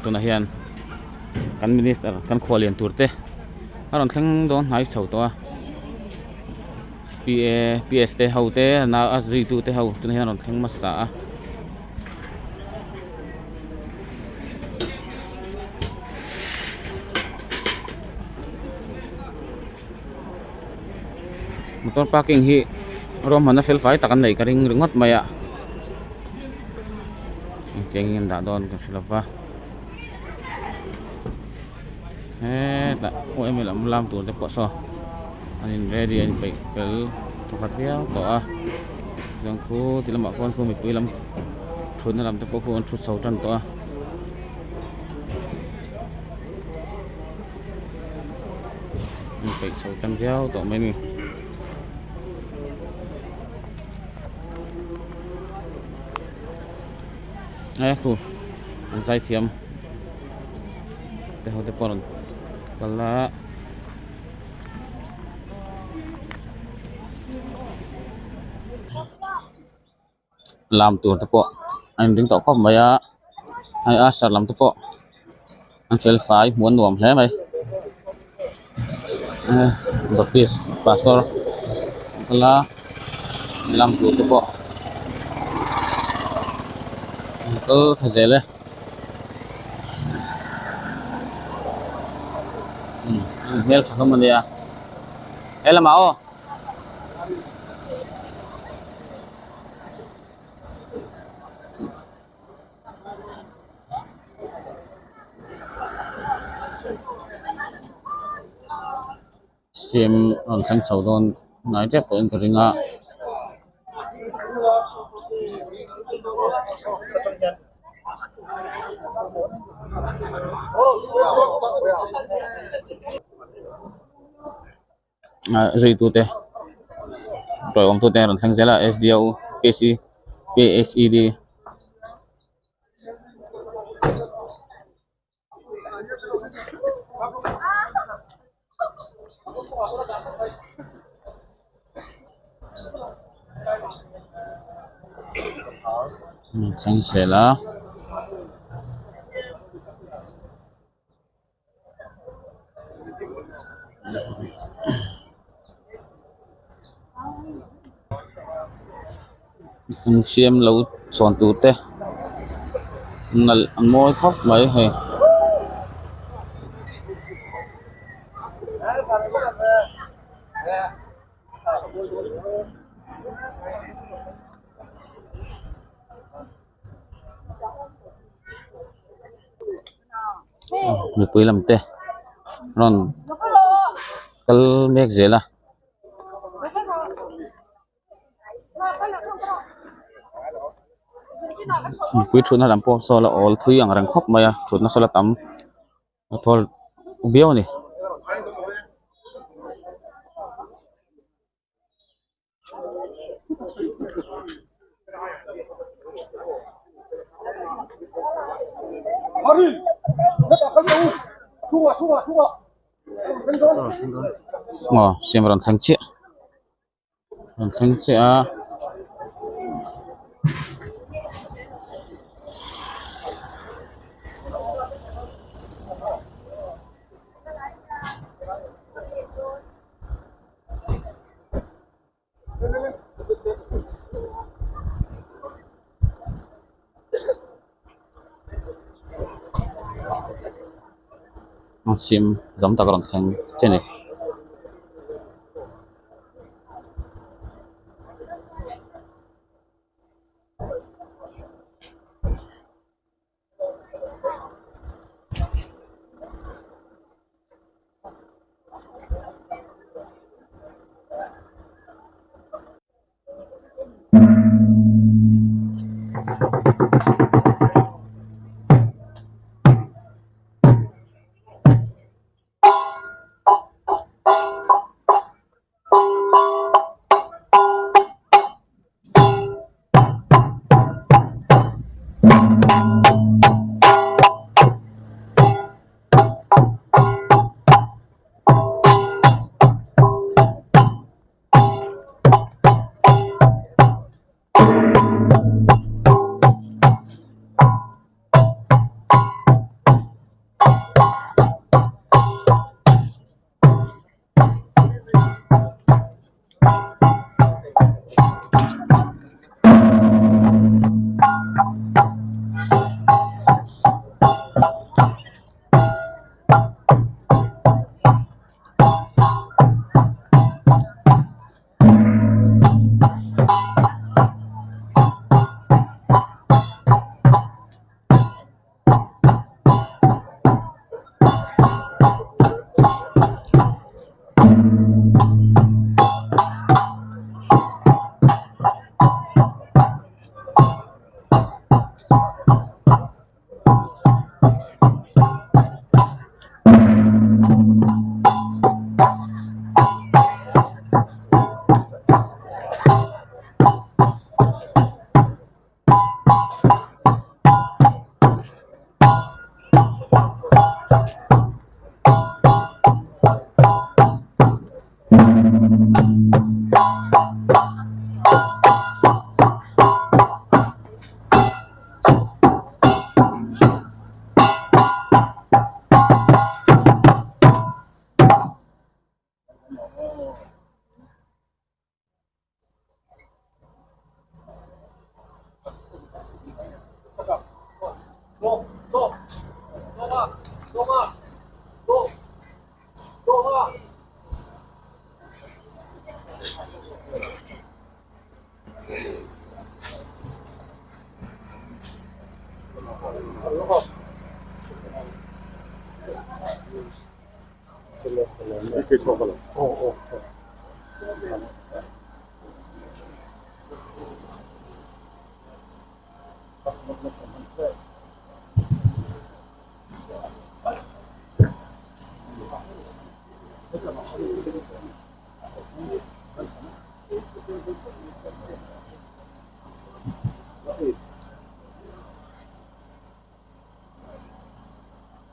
Tunah hian kan minister kan khuallian tur te a rawn thleng dawn hnai chho tawh a P A P S te ho te a zuitu te ho tunah hian a rawn thleng hmasa a. Motor parking hi ruahmanna fel fai tak an neih ka ring ringawt mai a engtiang in an dah dawn ka hre lo va hetah yma lam lam tur te pawh saw an in ready a in peih fel thawkhat viau tawh a chuan khu ti lamah khuan khu mipui lam thutna lam te pawh khu an thu chho tan tawh a. An peih chho tan viau tawh mai a ni. E khu an zai thiam te ho te pawh a rawn kal a. Lam tur te pawh a inring tawh khawp mai a hei a sir lam te pawh an fel fai hmuh an nuam hle mai baptist pastor an kal a lam tur te pawh an kal thla zel e an hmeltha hlawm a nia helamah aw. Siam rawn thleng chho dawn hnai tep pawhin ka ring a. Zui tute tawiawm tute an rawn thleng zel a S D O K C K S E D. Thleng zel a. An siam lo chhawn tur te nalh an mawi khawp mai hei. Mipui lam te rawn kal mek zel a. Mipui thutna lam pawh saw la awl thui ang reng khawp mai a thutna saw la tam a thawl viau a ni. Aw siam rawn thleng chiah rawn thleng chiah a. Sim zam tak a rawn thleng che a ni.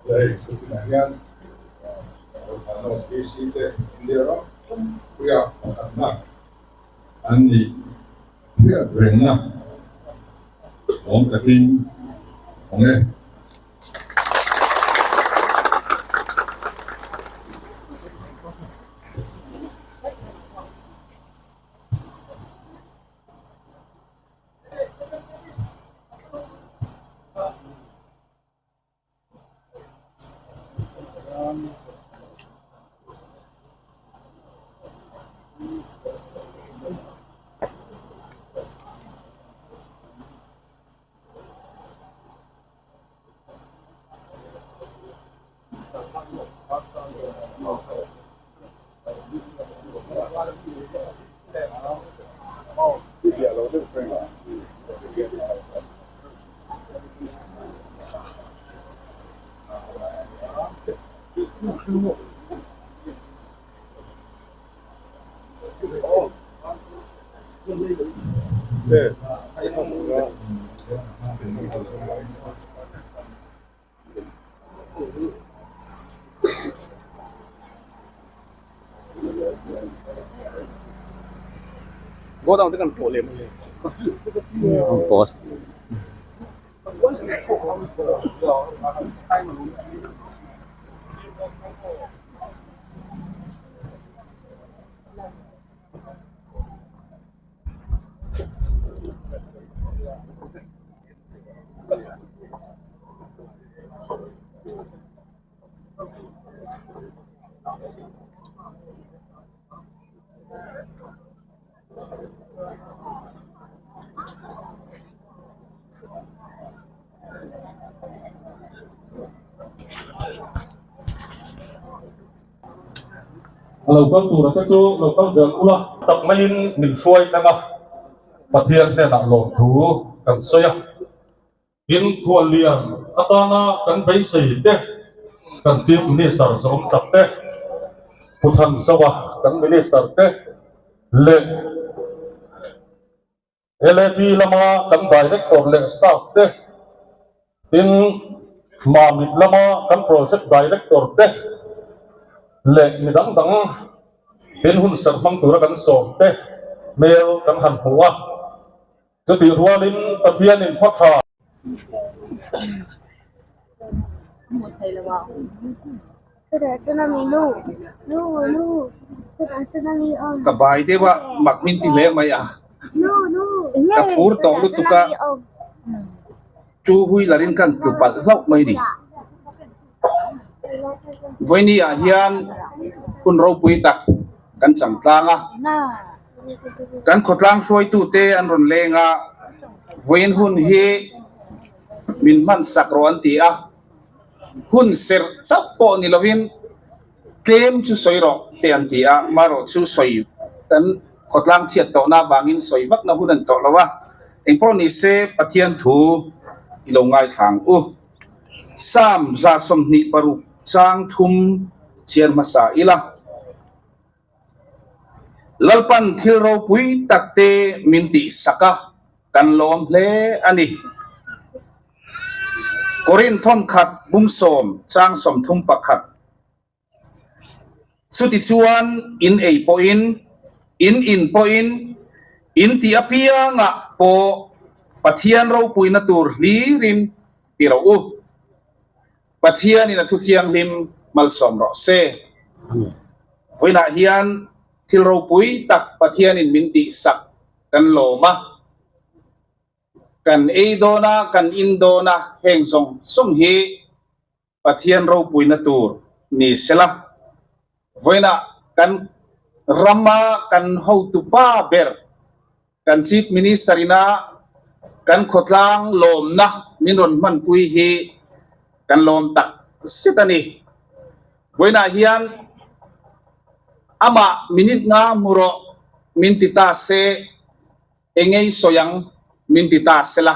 Hei tunah hian North East te India ram pumpuia pakhatna an nih hriat rengna awm takin awm e. Post. A lo kal tura te chu lo kal zel ula. Tak maiin min hruai tlang a, Pathian hnenah lawmthu kan sawi a. Tin, khuallian atana kan beisei te, kan Chief Minister zawm tak te, Pu Chhanzova kan Minister te leh LAP lama kan Director leh staff te, tin, Mamit lama kan Project Director te leh mi dang dang tin hun serh hmang tura kan sawm te hmel kan han hmu a. Chutih rualin Pathianin khaw tha. Ka bai deuh a, mak min ti hle mai a. Ka phur tawh lutuk a, two wheeler in ka tlu palh hlauh mai ni. Vawiini ah hian hun ropui tak kan chang tlang a. Kan khawtlang hruaitute an rawn leng a, vawiin hun hi min hman sak rawh an ti a, hun serh chauh pawh ni lovin tlem chu sawi rawh te an ti a, marawh chu sawi kan khawtlang chhiat tawhna avangin sawi vakna hun an tawh lo a, engpawh ni se Pathian thu i lo ngaithla ang u. Psalm 26 chang thum chhiar hmasa ila. Lalpan thil ropui tak te min tih sak a, kan lawm hle a ni. Korin thawnkhat bumsawm chang 31. Chutichuan in ei pawhin, in in pawhin, in tih apiangah pawh Pathian ropuina tur hlirin ti rawh u. Pathianin a thu thianghlim malsawm rawh se. Vawiinah hian thil ropui tak Pathianin min tihsak kan lawm a, kan ei dawn a, kan in dawn a, heng zawng zawng hi Pathian ropuina tur ni sela. Vawiinah kan rama kan hotupa ber, kan Chief Minister ina kan khawtlang lawmna min rawn hmanpui hi kan lawm tak zet a ni. Vawiinah hian amah minute nga hmu rawh min ti ta se, engei sawi ang min ti ta sela.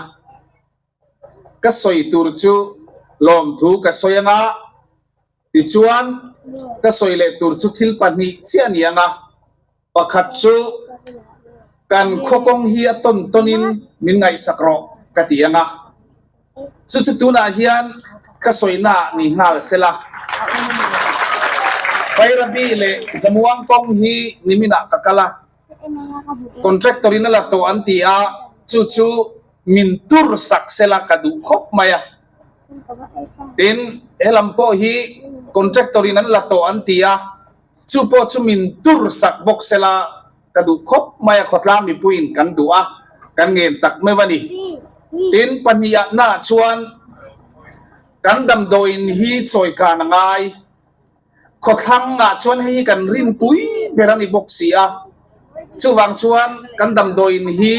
Ka sawi tur chu lawmthu ka sawi anga, tichuan ka sawi leh tur chu thil pahnih chiah a ni anga, pakhat chu kan khawkawng hi a tawn tawnin min ngaihsak rawh ka ti anga, chu chu tunah hian ka sawina ni nghal sela. Bairabi leh Zamuang kawng hi niminah ka kal a. Contractor in a la tawh an ti a, chu chu min tur sak sela ka duh khawp mai a. Tin, helam pawh hi contractor in an la tawh an ti a, chu pawh chu min tur sak bawk sela ka duh khawp mai a, khawtlang mipuiin kan duh a, kan ngen tak meuh a ni. Tin, pahnih ah chuan kan damdawiin hi chawikan a ngai. Khawthlang ah chuan hei hi kan rinpui ber a ni bawk si a, chuvang chuan kan damdawiin hi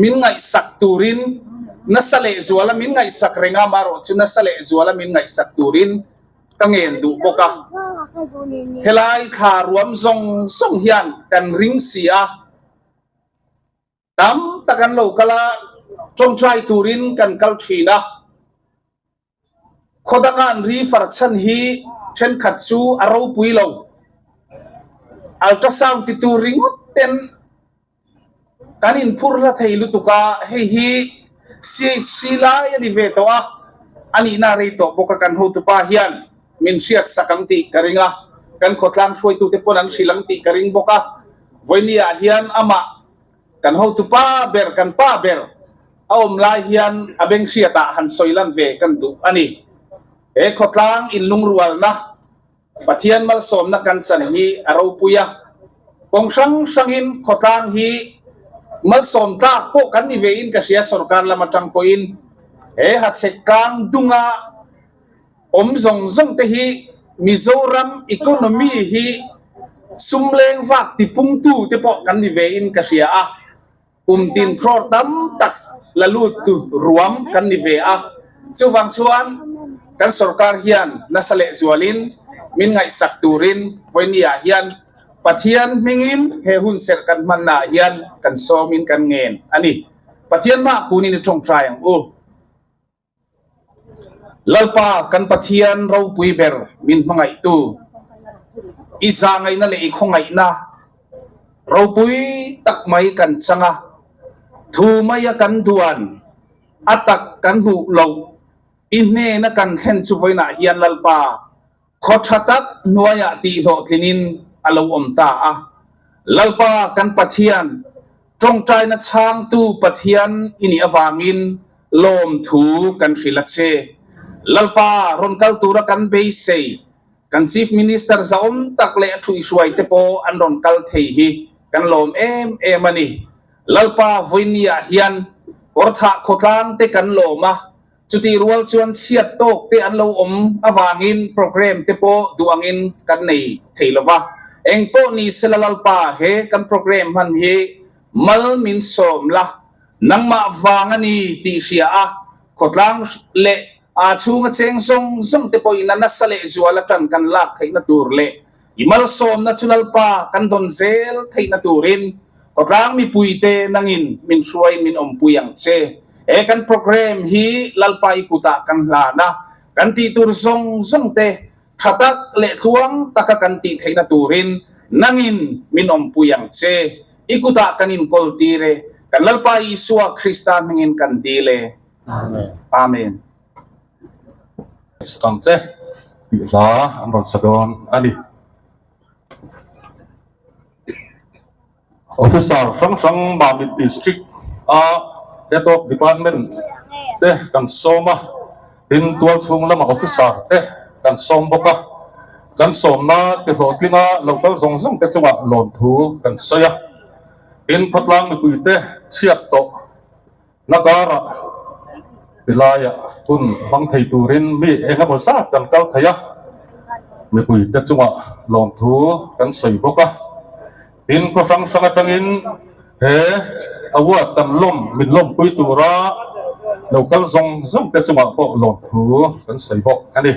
min ngaihsak turin nasa leh zuala min ngaihsak reng a, amaherawh chu nasa leh zuala min ngaihsak turin ka ngen duh bawk a. Helai thla ruam zawng zawng hian kan ring si a, tam tak an lo kal a, tawngtai turin kan kal thin a. Khaw danga an ri far chhan hi thenkhat chu a ropui lo. Ultrasound ti tur ringawt ten kan inphur hla thei lutuk a, hei hi CHC lai a ni ve tawh a, a nihna rei tawh bawk a kan hotupa hian min hriatsak ang tih ka ring a, kan khawtlang hruaitute pawn an hrilh ang tih ka ring bawk a, Vawinia hian amah Kan hotupa ber, kan pa ber a awm lai hian a beng hriatah han sawi lan ve kan duh a ni. He khawtlang inlungrualna, Pathian malsawmna kan chan hi a ropui a. Kawng hrang hrangin khawtlang hi malsawm tlak pawh kan ni vein ka hria sorkar lam atang pawhin he hachhek tlang dunga awm zawng zawng te hi Mizoram economy hi sum leng vak tipungtu te pawh kan ni ve in ka hria a, kum tin crore tam tak la lut tu ruam kan ni ve a, chuvang chuan kan sorkar hian nasa leh zualin min ngaihsak turin vawinia hian Pathian hmingin he hun serh kan hmannaah hian kan sawmin kan ngen a ni. Pathian hmah kunin i tawngtai ang u. Lalpa kan Pathian ropui ber min hmangaihtu, i zahngaihna leh i khawngaihna ropui tak mai kan chang a, thu maia kan duan, a tak kan hmuh loh, i hnena kan thlen chu vawiinah hian Lalpa Khaw tha tak hnuaiah tihhlawhtlingin a lo awm ta a. Lalpa kan Pathian, tawngtaina chhangtu Pathian i nih avangin lawmthu kan hrilh a che. Lalpa rawn kal tura kan beisei, kan Chief Minister zahawm tak leh a thuihhruaite pawh an rawn kal thei hi kan lawm em em a ni. Lalpa vawinia hian Kawrthah khawtlangte kan lawm a, Chutih rual chuan chhiat tawk te an lo awm avangin program te pawh duh angin kan nei thei lo va. Eng pawh ni sela Lalpa he kan program hman hi mal min sawm la, nangmah vang a ni tih hria a, khawtlang leh aa chhunga cheng zawng zawng te pawhin a nasa leh zual atan kan lak theihna tur leh i malsawmna chu Lalpa kan dawn zel theihna turin khawtlang mipuite nangin min hruai min awmpui ang che. He kan program hi Lalpa i kutah kan hlan a, kan tih tur zawng zawng te tha tak leh tluang taka kan tih theihna turin nangin min awmpui ang che. I kutah kan inkawl tir e, kan Lalpa Isua Krista hmingin kan dil e. Amen. Sakang che tih hla an rawn sa dawn a ni. Officer hrang hrang Mamit District a Head of Department te kan sawm a, tin tualchhung lama Officer te kan sawm bawk a, kan sawmna ti hlawhtlinga lo kal zawng zawng te chungah lawmthu kan sawi a, tin khawtlang mipui te chhiat tawh na karah tilaiah hun hmang thei turin mi eng emaw zat kan kal thei a, mipuite chungah lawmthu kan sawi bawk a. Tin, khaw hrang hrang atangin he award kan lawm min lawmpui tura Lo kal zawng zawng te chungah pawh lawmthu kan sawi bawk a ni.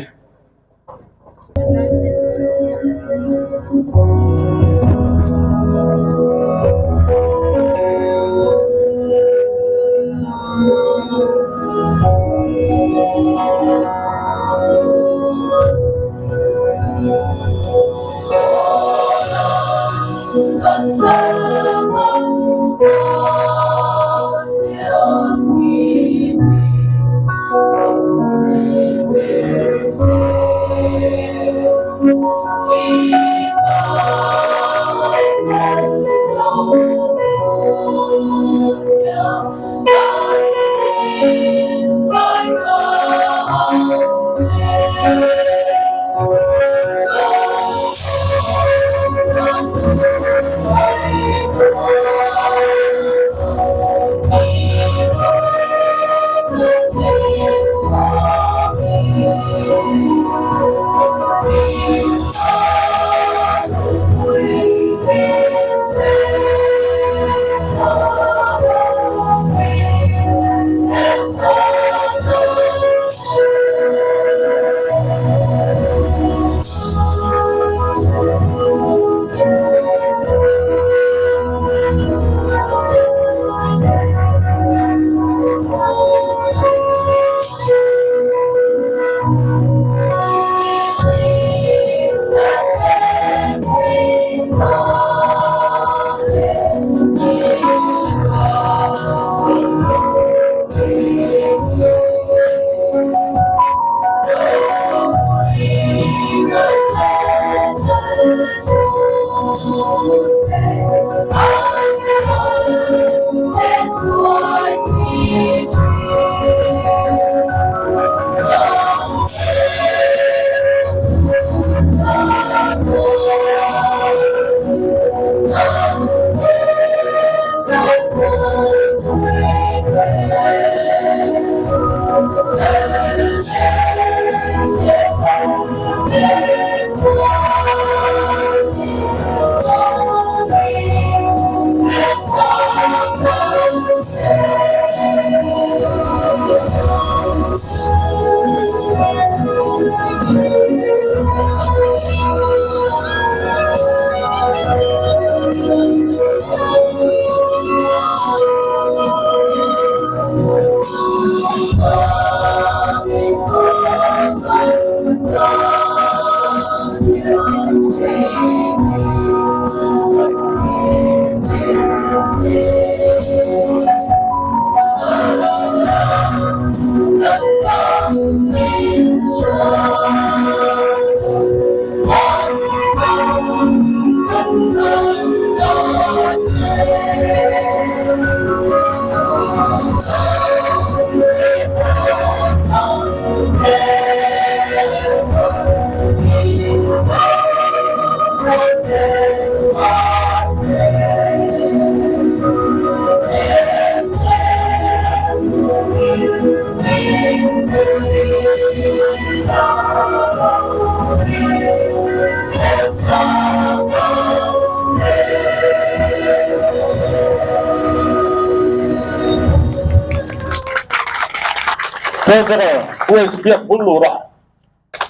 Treasurer US biak bul lur a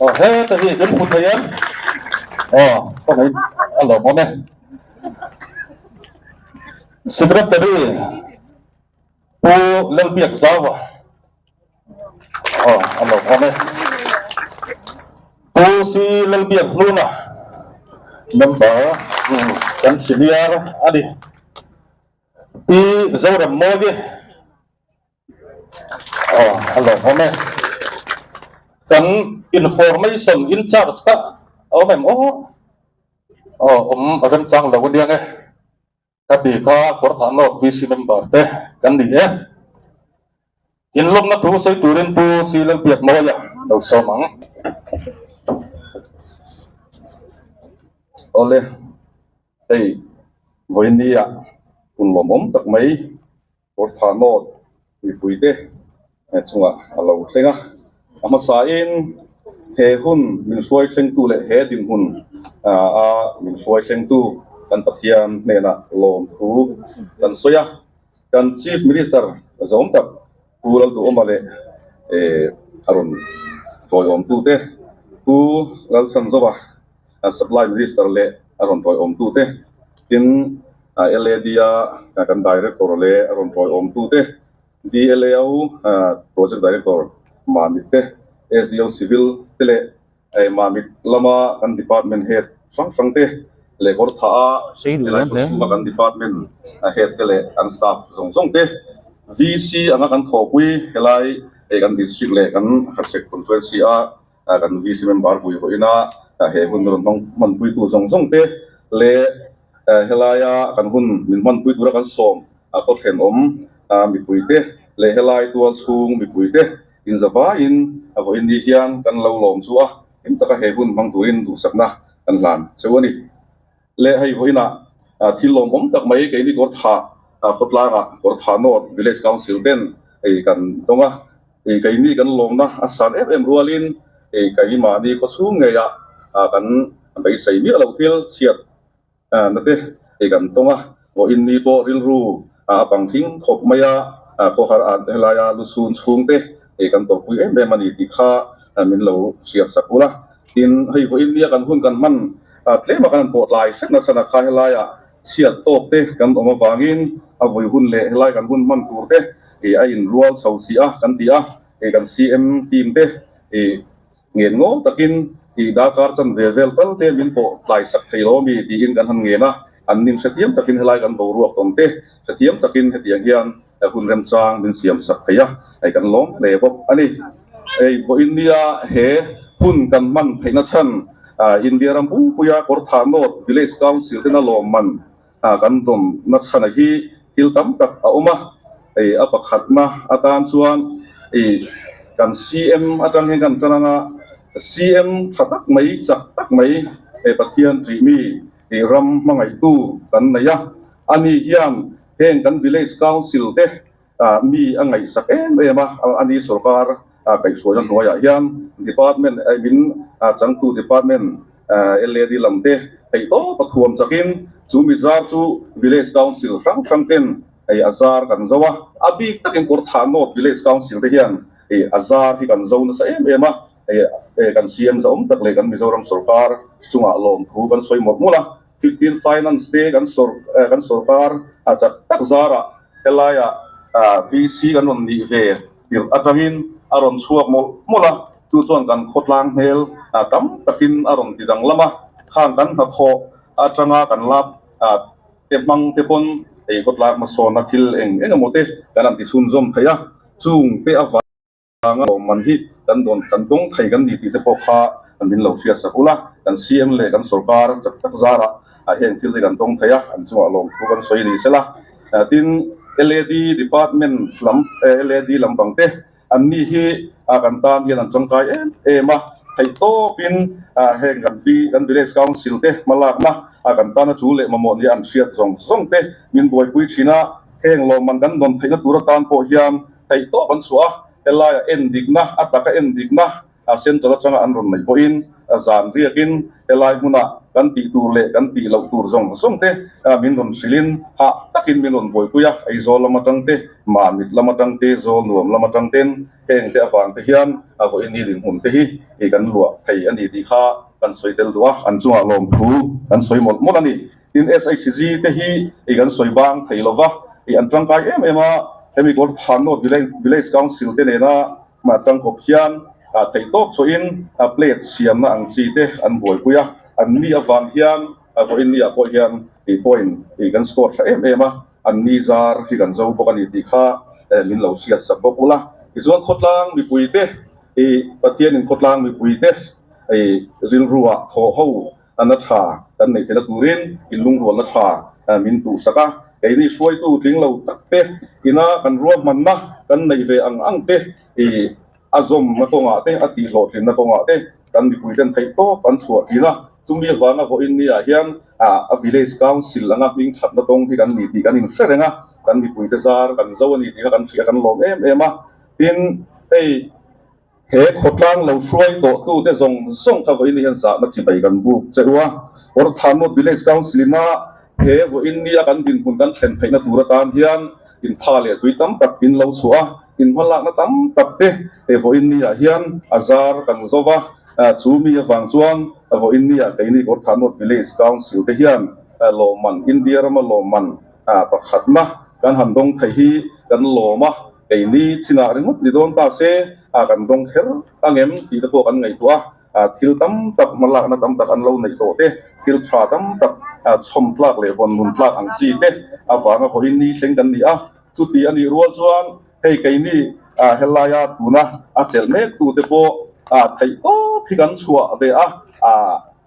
aw heta hi kan hmu thei em aw ka ngaih a lawm awm e Secretary Pu Lalbiak Zauva aw a lawm awm e Pu C Lalbiak Hluna member kan senior a ni Pi Zoram Mawii Aw a lawmawm e. Kan information in charge kha a awm em aw? Aw awm a remchang lo aniang e. Ka ti kha Kawrthah North VC member te kan ni e. Inlawmna thu sawi turin Pu C Lalbiakmawia lo sawm ang. Awle, hei vawinia hun lawmawm tak mai Kawrthah North mipuite chungah a lo thleng a. A hmasain he hun min hruai thlengtu leh he dinhmun a min hruai thlengtu kan Pathian hnenah lawmthu kan sawi a. Kan Chief Minister zawm tak. Pu Lalduhawma leh a rawn tawiawmtute, Pu Lalchhanzova Supply Minister leh a rawn tawiawmtute, tin LAD a kan Director leh a rawn tawiawmtute, DLAO Project Director Mamit te, SDO Civil te leh Mamit lama kan Department Head hrang hrang te leh kawr thah a helai khaw chhunga kan Department Head te leh an staff zawng zawng te VC anga kan thawhpui helai kan District leh kan Hachhek Constituency a kan VC member pui vawiin a he hun rawn hmang hmanpuitu zawng zawng te leh helaia kan hun min hmanpui tura kan sawm khaw thenawm mipui te leh helai tual chhung mipui te Inzavaiin a vawiin ni hian kan lo lawm chu a, hlim taka he hun hmang turin duhsakna kan hlan cheu a ni. Le hei vawiinah thil lawmawm tak mai keini Kawrthah khawtlangah Kawrthah North Village Council ten hei kan dawng a, keini kan lawmna a san em em rualin keimahni khawchhung ngeiah kan beisei miah lo thil chhiat Na te hei kan tawng a, vawiin ni pawh rilru a pang thing khawp mai a, khawhar a helaia lu chhun chhung te hei kan tawrhpui em em a ni tih kha min lo hriat sak ula. Tin, hei vawiin nia kan hun kan hman tlem a kan han pawh tlai hret nasa na kha helaia chhiat tawk te kan awm avangin a vawi hun leh helai kan hun hman tur te a inrual chho si a kan ti a, hei kan CM team te Ngen ngawng takin i darkar chan ve vel tal te min pawh tlai sak thei lo ami tiin kan han ngen a, an nin hrethiam takin helai kan boruak tawn te hrethiam takin hetiang hian hun remchang min siam sak thei a, hei kan lawm hle bawk a ni. Hei vawiin nia he hun kan hman theihna chhan India ram pumpuia Kawrthah North Village Council tena lawmman kan dawnna chhana hi thil tam tak a awm a, hei a pakhatna atan chuan ih kan CM atang hian kan tan anga CM tha tak mai chak tak mai hei Pathian tih mi ih ram hmangaihtu kan nei a, ani hian heng kan village council te mi a ngaihsak em em a, ani sorkar kaihhruaina hnuaiah hian department min changtu department LAD lam te theih tawp a thuam chakin chu mi zar chu village council hrang hrang ten hei a zar kan zo a, a bik takin Kawrthah North village council te hian hei a zar hi kan zo nasa em em a, hei kan CM zahawm tak leh kan Mizoram sorkar chungah lawmthu kan sawi mawlh mawlh a. 15 Finance te kan sawr kan sorkar a chak tak zarah helaiah VC kan rawn nih ve tirh atangin a rawn chhuak mawlh mawlh a, chu chuan kan khawtlang hmel tam takin a rawn ti danglam a, khang kan hnathawh atanga kan lap te hmang te pawn ei khawtlang hmasawnna thil eng eng emaw te kan han ti chhunzawm thei a, chung te avang. Anga lawmman hi kan dawn kan dawng thei kan ni tih te pawh kha min lo hriat sak ula, kan CM leh kan sorkar chak tak zarah heng thil hi kan dawng thei a, an chungah lawmthu kan sawi ni sela. Tin, LAD department lam LAD lampang te an ni hi kan tan hian an tangkai em em a, theihtawpin heng kan kan village council te hmalakna kan tana chu leh mamawh nia an hriat zawng zawng te min buaipui thin a, heng lawmman kan dawn theihna tur atan pawh hian Theihtawp an chhuah a, helaia en dikna, a taka en dikna central atanga an rawn neih pawhin zan riakin helai hmuna kan tih tur leh kan tih loh tur zawng zawng te min rawn hrilhin hah takin min rawn buaipui a, Aizawl lam atang te, Mamit lam atang te, Zawlnuam lam atang ten heng te avang te hian vawiin ni dinhmun te hi kan luah thei a ni tih kha kan sawi tel duh a, an chungah lawmthu kan sawi mawlh mawlh a ni. Tin, SHG te hi kan sawi bang thei lo va, an tangkai em em a, hemi Kawrthah North Village Council te nena tangkawp hian theihtawp chawhin plate siamna ang chi te an buaipui a, an ni avang hian vawiin ni ah pawh hian point kan score tha em em a, an ni zar hi kan zo bawk a ni tih kha min lo hriat sak bawk ula. Tichuan khawtlang mipui te, Pathianin khawtlang mipui te rilruah thawh ho na tha kan neih theihna turin inlungrualna tha min tuhsak a, keini hruaitu tling lo tak te ina kan ruahmanna kan neih ve ang ang te ih a zawmna kawngah te a tihhlawhtlinna kawngah te kan mipui ten theih tawp an chhuah thin a, chumi avanga vawiin niah hian a village council anga hming thatna tawng hi kan ni tih kan inhre reng a, kan mipuite zar kan zo a ni tih kha kan hria kan lawm em em a, tin hei. He khawtlang lo hruai tawhtute zawng zawng kha vawiin hian zahna chibai kan buk che u a, Kawrthah North Village Council ina he vawiin nia kan dinhmun kan thlen theihna tur atan hian intha leh tui tam tak in lo chhuah a. Inhmalakna tam tak te vawiin ni ah hian a zar kan zo va, chu mi avang chuan vawiin ni ah keini Kawrthah North Village Council te hian lawmman India rama lawmman pakhatna kan han dawng thei hi kan lawm a, keini chinah ringawt ni dawn ta se kan dawng kher angem tih te pawh kan ngaihtuah a. Thil tam tak hmalakna tam tak an lo neih tawh te, thil tha tam tak chhawm tlak leh vawn nun tlak ang chi te avanga vawiin ni thleng kan ni a. Chuti a nih rual chuan hei keini helaia tuna a chelh mek tute pawh theih tawp hi kan chhuah ve a,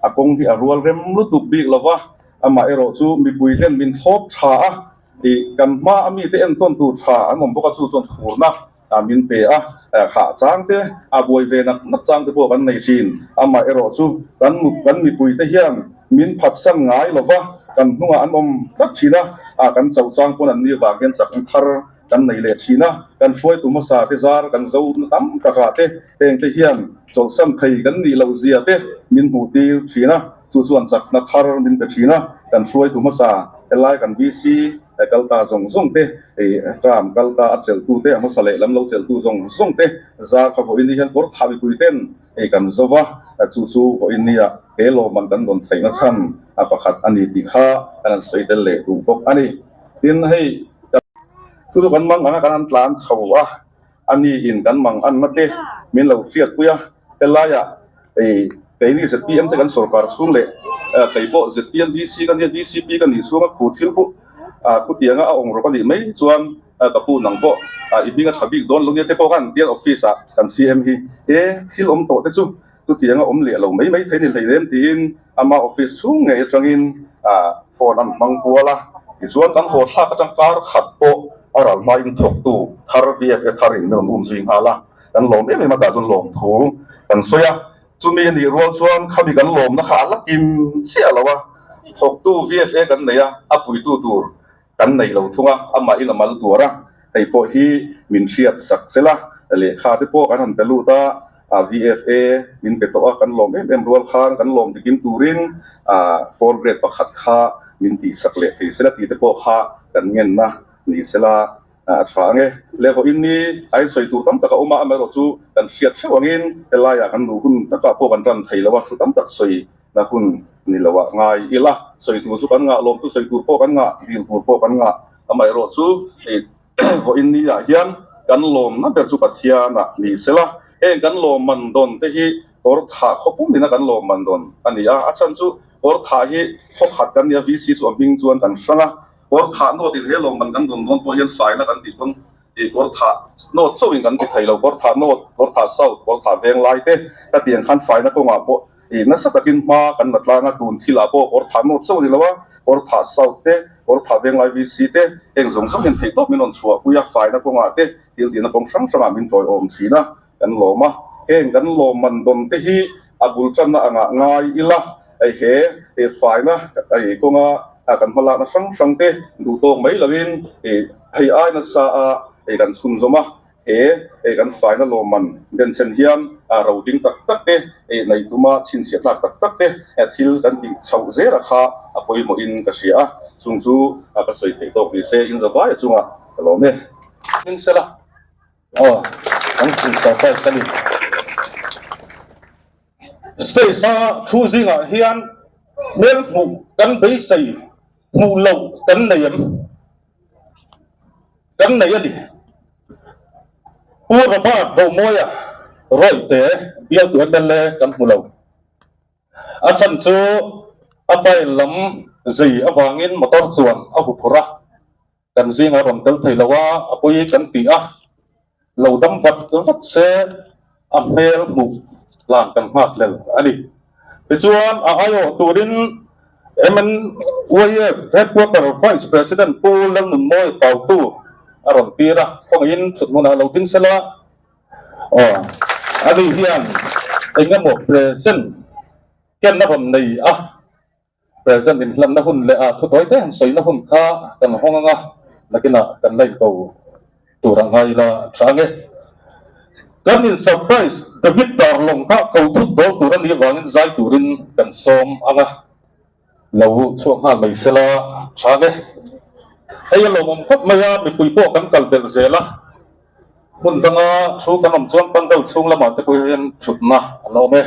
a kawng hi a rual rem lutuk bik lo va, amaherawh chu mipui ten min thlawp tha a, kan hma a mite entawn tur tha an awm bawk a, chu chuan phurna min pe a, hah chang te, a buai ve nak nak chang te pawh kan nei thin. Amaherawh chu kan kan mipui te hian min phatsan ngai lo va, kan hnungah an awm tlat thin a, kan chauh chang pawn an ni vang hian chak thar kan nei leh thin a, kan hruaitu hmasa te zar kan zo na tam takah te heng te hian chawlhsan thei kan nih loh zia te min hmuh tir thin a, chu chuan chakna thar min pe thin a, kan hruaitu hmasa helai kan VC kal ta zawng zawng te, term kal ta a chelh tu te, a hmasa leh lam lo chelh tu zawng zawng te zar kha vawiin ni hian kawr tha mipui ten hei kan zo va, chu chu vawiin nia he lawmman kan rawn theihna chhan a pakhat a ni tih kha kan han sawi tel leh duh bawk a ni. Tin, hei chu chu kan mang anga kan han tlan chho a, a ni in kan mang anna te min lo hriatpui a, helaiah hei keini zpm te kan sorkar chhung leh kei pawh zpm VC ka nia VCP ka nih chhunga khu thil khu khutianga a awng rawk a nih mai chuan ka pu nang pawh i hming a tha bik dawn lo nia te pawh khan tiang office ah kan CM hi e thil awm tawh te chu chutianga awm leh lo mai mai thei ni hleinem tiin ama office chhung ngei atangin phone an hmang kual a, tichuan kan haw thlak atang kar khat pawh a ral hmain thawktu thar VFA thar in min rawn um zui nghal a, kan lawm em em a tah chuan lawm thu kan sawi a, chumi a nih rual chuan khami kan lawmna kha a la kim chiah lo a, thawktu VFA kan nei a, a puitu tur Kan nei lo thung a, amahin a mal tuar a, hei pawh hi min hriat sak sel a, lehkha te pawh kan han pe lut a, VFA min pe tawh a, kan lawm em em rual khan kan lawm dikim turin four grade pakhat kha min tihsak leh thei sel a tih te pawh kha kan ngenna ni sela a tha ang e. Le vawiin ni a insawi tur tam tak a awm a, amaherawh chu kan hriat theuh angin helaiah kan luh hun takah pawh kan tan thei lo a, thu tam tak sawi Na hun ni lo ah ngai ila, sawi tur chu kan ngah, lawmtu sawi tur pawh kan ngah, dil tur pawh kan ngah. Amaherawh chu hei vawiin ni ah hian kan lawmna ber chu Pathian ah ni sela, heng kan lawmman dawn te hi kawr thah khaw pum ina kan lawmman dawn a ni a, a chhan chu kawr thah hi khaw khat kan ni a, VC chu a hming chuan kan hrang a, kawr thah nawt in he lawmman kan dawn dawn pawh hian saina kan tih pawn Tih kawr thah nawt chauhin kan ti thei lo, kawr thah nawt, kawr thah south, kawr thah veng lai te ka tih ang khan faina kawngah pawh ih nasa takin hma kan la tlang a, tun thilah pawh kawr thah nawt chauh a ni lo a, kawr thah south te, kawr thah veng lai VC te heng zawng zawng hian theihtawp min rawn chhuahpui a, faina kawngah te thil tihna kawng hrang hrangah min tawiawm thin a, kan lawm a, heng kan lawmman dawn te hi a bul tanna angah ngai ila he faina kawnga kan hmalakna hrang hrang te duh tawk mai loin hei ai nasa a kan chhunzawm a, he kan faina lawmman denchhen hian ro ding tak tak te neih tuma chhinchhiah tlak tak tak te thil kan tih chhoh zel a kha a pawimawhin ka hria a, chung chu ka sawi theih tawk ni se inzavai a chungah ka lawm e. Hmingsela. Aw, kan in surprise a ni. Stage a thu zingah hian hmel hmuh kan beisei hmuh loh kan nei em? Kan nei a ni. Pu Robert Romawia Rawite bialtu mla kan hmu lo. A chhan chu a pain lam zei avangin motor chuan a huphurh a. Kan zingah rawn tel thei lo a, a pawi kan ti a, lo dam vat vat se a hmel hmuh hlan kan nghak hlel a ni. Tichuan a aiawh turin MNYF Headquarter Vice President Pu Lalnunmawi Pautu a rawn tir a, khawngaihin chhut hmunah lo ding sela, aw ani hian engemaw present kenna rawn nei a. Present inhlanna hun leh a thutawi te han sawina hun kha kan hawng anga nakinah kan la inko tur a ngai la tha ange. Kan in surprise David Darlong kha ko thut dawl tur a nih avangin zai turin kan sawm anga lo chhuak nghal mai sela tha ange. Hei a lawmawm khawp mai a, mipui pawh kan kal belh zel a. Hmun danga thu kan awm chuan pandal chhung lamah te pawh hian thutna a la awm e.